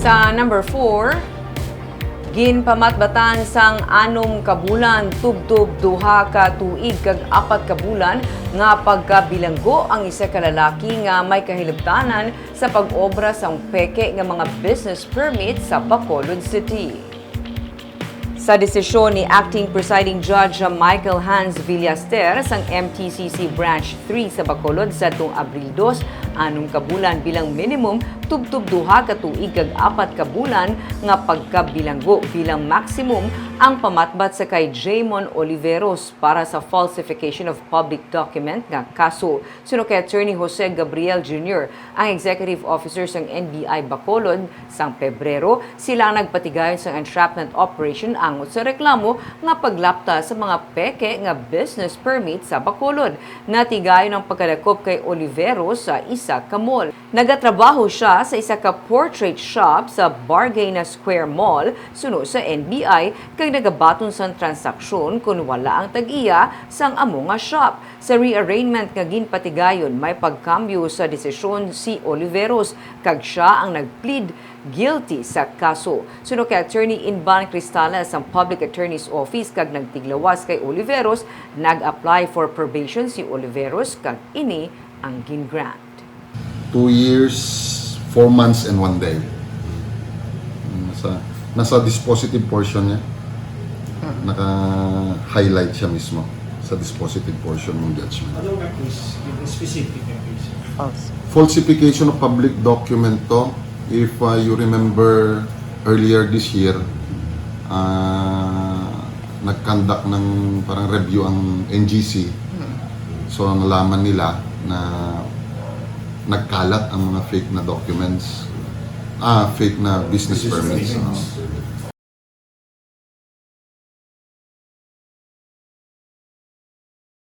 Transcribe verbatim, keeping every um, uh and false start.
Sa number four, ginpamatbatan sang anom ka bulan, tubtob duha ka tuig kag apat ka bulan nga pagkabilanggo ang isa ka lalaki nga may kahilabtanan sa pag-obra sang peke nga mga business permit sa Bacolod City. Sa desisyon ni Acting Presiding Judge Michael Hans Villaster sang M T C C Branch three sa Bacolod sadtong Abril dos, anom ka bulan bilang minimum, tubtob duha ka tuig kag apat ka bulan nga pagkabilanggo bilang maximum ang pamatbat sa kay Jamon Oliveros para sa falsification of public document nga kaso. Suno kay Attorney Jose Gabriel Junior, ang executive officer sang N B I Bacolod, sang Pebrero, sila ang nagpatigayon sang entrapment operation angot sa reklamo nga paglapta sa mga peke nga business permit sa Bacolod. Natigayon ang pagkadakop kay Oliveros sa isa ka mall. Nagatrabaho siya sa isa ka portrait shop sa Bargay na Square Mall, suno sa N B I, kag nagabaton sang transaksyon kon wala ang tag-iya sang amo nga shop. Sa rearrangement nga ginpatigayon, may pagkambyo sa desisyon si Oliveros, kag sia ang nag-plead guilty sa kaso. Suno kay Attorney Inban Cristales sang Public Attorney's Office kag nagtiglawas kay Oliveros, nag-apply for probation si Oliveros kag ini ang gin-grant. Two years, four months, and one day. Nasa, nasa dispositive portion niya. Naka-highlight siya mismo sa dispositive portion ng judgment. Ano nga case? Yung specific nga case? False. Falsification of public document to. If uh, you remember earlier this year, uh, nag-conduct ng parang review ang N G C. So nalaman nila na nagkalat ang mga fake na documents, ah, fake na business permits. No?